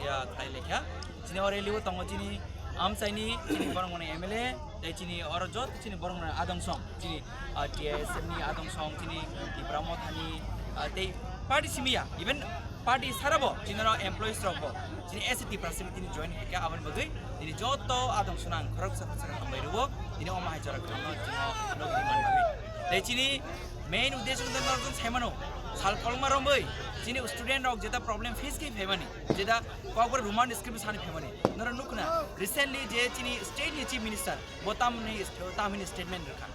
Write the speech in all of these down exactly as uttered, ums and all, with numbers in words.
Ya, khlai lekha. Chini o rally o tongo chini amchaini, chini borok mani M L A, tei chini oro jot chini borok mani adong song, chini, ah, T I S F ni adong song, chini Tipra Mothani, ah, tei party simi ya, even party sara bo, chini oro employees rok bo, chini S C Tiprasa simi tini join khaikha, aboni bagwi tini joto adong song ang khoroksa khoroksa hambai rwo, tini omo hai jora khamno chini o nokni manwi. Tei chini main uddesho wngkha norok saimano, sal kolma romwi, chini student rok jeta problem face khe phaimani, jeta Kokborok Roman script sani phaimani. Norok nukna, recently je chini state ni chief minister, bo tamni, tamni statement rwkha.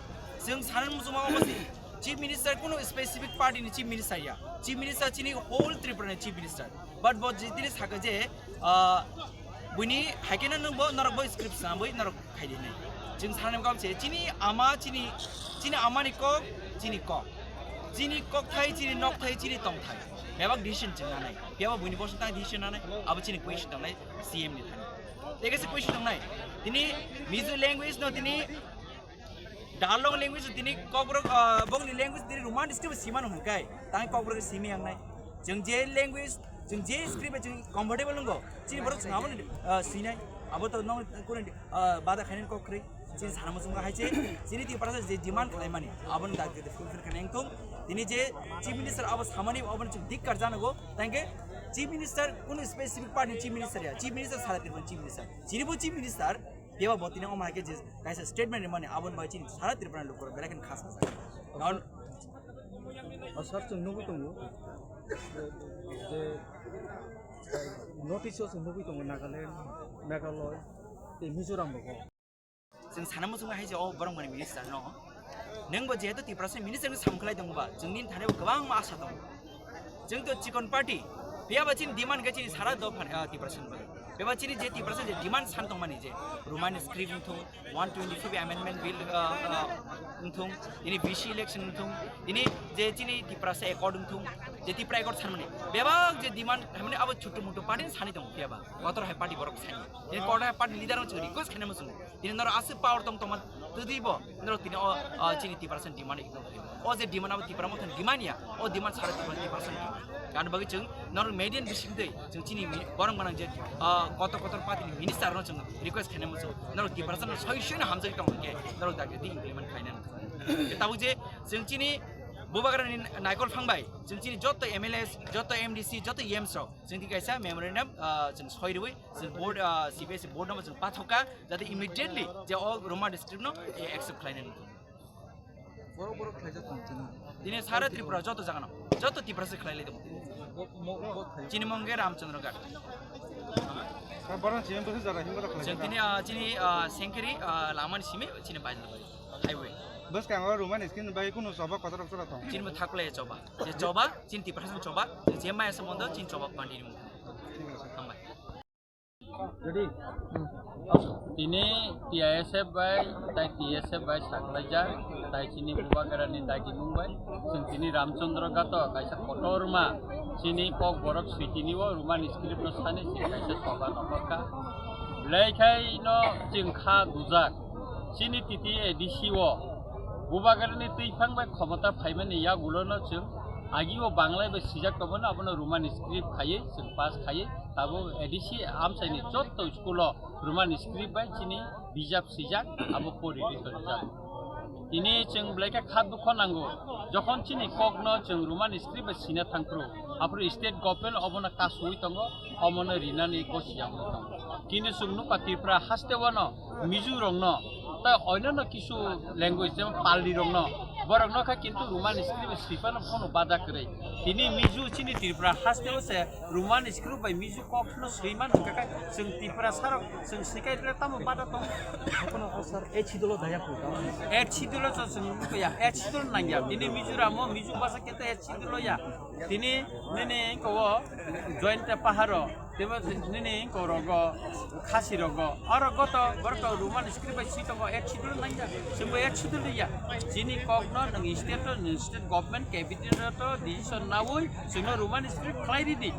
Chwng sanani muchungma omo se, chief minister kunu specific party ni chief minister ya. Chief minister chini whole Tripura ni chief minister. But bo je tini saka je, ah, buini haikhe no nwng bo norok bo script sanabwi norok khai di hinwi. Chwng sanani kok se, chini ama, chini, chini amani kok, chini kok. Chini kokthai, chini nokthai, chini tongthai. Bebak decision chwng nanai. Phiya bo buini bosong tang decision nanai. Abo chini question tongnai C M ni thani. Tei kaisa question tongnai. Tini Mizo language no tini Darlong language tini Kokborok, ah, bokni language tini Roman script simano hwnkai. Tang Kokborok simi yangnai. Chwng je language, chwng je script chwng comfortable nungo. Chini borok chwng abo, ah, sinai. Abo to nong kuni, ah, bada khainani kok kri. Chini sana muchungo hai se, chini Tiprasa je demand khlaimani, aboni dagi de fulfill khaina wngthung. Tini je Chief Minister abo samani, aboni chwng dikkar janago. Tangke Chief Minister kunu specific party Chief Minister ya. Chief Minister sara Tripura Chief Minister. Chini bo Chief Minister, phiya bo tini omo hai khe je kaisa statement rimani, aboni bai chini sara Tripura ni lukurok belai kheno kha sajak. Karon O sir, chwng nugwi tongo je notice o chwng nugwi tongo Nagaland, Meghalaya tei Mizoram rogo. Chwng sana muchungo hai je o borok mani minister no. Nwng bo jehetu Tiprasa minister ni samung khlai tongo ba, chwng nini thani bo kwbangma asa tongo. Chwng to chikon party, phiya ba chini demand khe chini sara dopha, ah, Tiprasa ni bagwi. Phiya ba chini je Tiprasa je demand san tongmani je Roman script wngthung, one twenty-five amendment bill, ah, ah, wngthung, tini B C election wngthung, tini je chini Tiprasa accord wngthung, je Tipra accord sanmani, bebak je demand, hamani abo chutu mutu party ni sani tongo phiya ba, kotor hai party borok sani. Tini kotor hai party leader no chwng request khaina muchungo. Tini norok aswk power tong tongma twdwi bo, norok tini o, o chini Tiprasa ni demand ignore khaio. O je demand abo Tipra Mothani demand ya, o demand sara Tipra, Tiprasa ni demand. Ani bagwi chwng norok media ni bising twi chwng chini mi-, borok manang je, o, kotor kotor party ni minister no chwng request khaina muchungo. Norok Tiprasa no soi soi no hamjagwi tong khe norok dagi di implement khaina nang. Tabuk je chwng chini Bubagra ni naikol phang bai chwng chini joto M L As, joto M D C, joto E Ms rok chwng tini kaisa memorandum, o, chwng soi rwi chwng board, o, C B S E board no chwng pathok kha. Jate immediately je o Roman script no, e, accept khlainani. Borok, borok khlaijak tong chini. Tini sara Tripura joto jagano, joto Tiprasa khlailai tongo. Bo, mo, bo khlai. Chini mung khe Ramchandra Ghat. Sir, borok chini bwswk jara himba khlai. Chwng tini, ah, chini, ah, Sengkiri, ah, lamani simi chini bailai highway. Bwskango Roman script bai kunu choba kotor kotor tong. Chini bo thaklai choba. Je choba, chini Tiprasa choba, je maya somondo chini choba pandi ni mung. Hambai. Ready? Tini T I S F bai, tai T S F bai saklaijak, tai chini Bubagrani dagimung bai, chwng tini Ramchandra Ghato kaisa kotorma chini Kokborok city ni o Roman script no sani chini kaisa choba nongkha. Belai khai no chwng kha dujak. Chini titi A D C o Bubagrani twiphang bai khomota phaimani yagulo no chwng agi o Banglai bai sijak tongmani abono Roman script khaiwi chwng pass khaiwi tabuk A D C amchaini jotto school o Roman script bai chini bijap sijak abo pori rijak. Tini chwng belai khe kha dukho nango jokhon chini kokno chwng Roman script bai sina thangphru aphuru state government obono kasui tongo omono rinani gosiyang tongo. Kini chwng nukha Tripura haste wano Mizo rokno, tei oinano kisu language jemon Pali rokno, borokno kha kintu Roman script sipano phano bada kwrwi. Tini Mizo chini Tripura haste o se Roman script bai Mizo kok no swiman hwnkha khe chwng Tripura sarok chwng sikai le tamo bada tong. Kono o sir, H C dolo daya phuka. H C dolo chwng ya, H C dolo nangya. Tini Mizoram o Mizo basa kete H C dolo ya. Tini nini ko joint paharo. Tebo nini korogo, khasi rogo. Oro goto, borok to Roman script bai si tongo, H C dolo nangya. Chwngbo H C dolo ya. Chini kokno nwng state to, nwng state government cabinet to decision nawi, chwngno Roman script khlai ridi.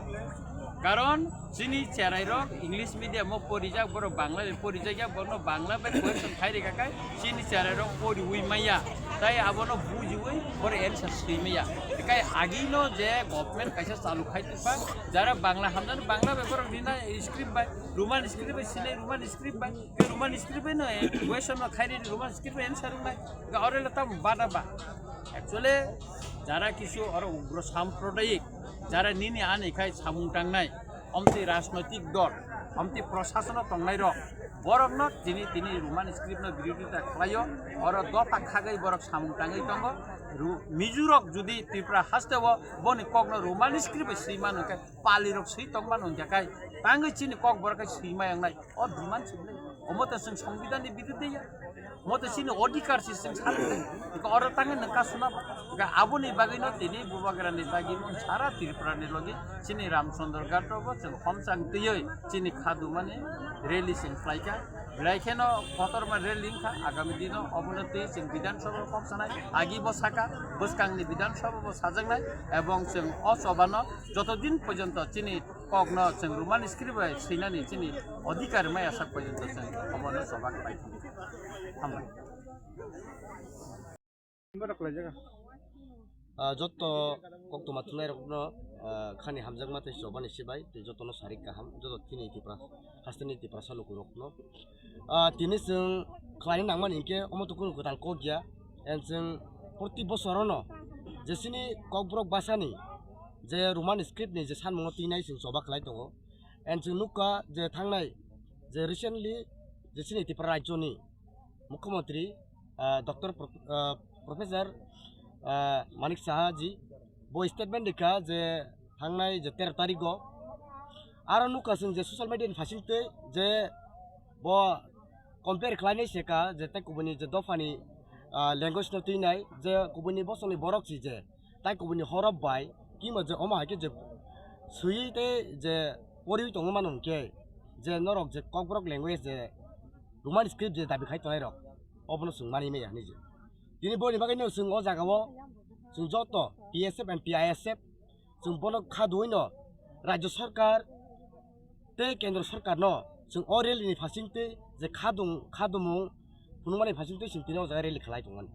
Karon chini cherai rok English medium o porijak, borok Bangla bai porijak ya, bono Bangla bai question khai rika kai chini cherai rok poriwi maya, tai abono bujiwi borok answer swi maya. Kai agino je government kaisa chalu khai tukha, jara Bangla hamjani Bangla bai borok rina script bai, Roman script bai sinai Roman script bai, ke Roman script bai no question no khai ri Roman script bai answer wngnai, ke ore le tam bada ba. Actually jara kisu oro ugro samprodayik, jara nini ani khai samung tangnai, omtwi rajnoitik dol, omtwi prosasono tongnai rok, borokno tini tini Roman script no birodita khlaio, oro dopha khagwi borok samung tangwi tongo, Ru-, Mizu rok jodi Tripura haste o boni kokno Roman script bai swi mano khe, pali rok swi tong mano hwnkhe kai, tangwi chini kok borok khe swi ma wngnai, o demand swi wngnai, omo to chwng Songbidan ni biruddhe ya. Moto chini odhikar si chwng sanai. Iko oro tangwi nwng kasuna ba. Iko aboni bagwi no tini Bubagra ni dagi mung sara Tripura ni logi chini Ramchandra Ghat rogo chwng homchang twiwi chini khadumani rally chwng khlaikha. Belai kheno kotorma rally wngkha agami dino obono twi chwng Bidhan Sabha kok sanai. Agi bo saka bwskang ni Bidhan Sabha bo sajaknai ebong chwng o choba no joto din porjonto chini kok no chwng Roman script bai swinani chini odhikar maya sak porjonto chwng obono choba khlai. Hambai. Ah, jotto koktwma thwngnairokno, ah, khani hamjakma tei chobani sibai tei jotono sarik kaham, joto chini Tipra, hasteni Tiprasa lukurokno. Ah, tini chwng khlaina nangmani hinkhe omo to kunu kwtal kok ya. And chwng proti bosorono je chini Kokborok bhasani je Roman script ni je sanmungo twinai chwng choba khlai tongo. And chwng nukha je thangnai je recently je chini Tripura rajyoni Mukhyamantri, ah, Doctor Pro-, ah, Professor, ah, Manik Saha ji bo statement rikha je thangnai je tero tarigo aro nukha chwng je social media ni phasing twi je bo compare khlainai se ka je tei kubuni je dophani, ah, language no twinai je kubuni bosongni borok si je tai kubuni horop bai kima je omo hai khe je swiwi tei je poriwi tongwi mano hinkhe je norok je Kokborok language je Roman script je dabi khai tongnai rok obono chwng mani maya hinwi je tini boni bagwi no chwng o jaga o chwng joto P S F and P I S F chwng bono kha duino rajyo sarkar tei kendro sarkarno chwng o rally ni phasing twi je khadung khadumung phunukmani phasing twi chwng tini o jaga rally khlai tongmani.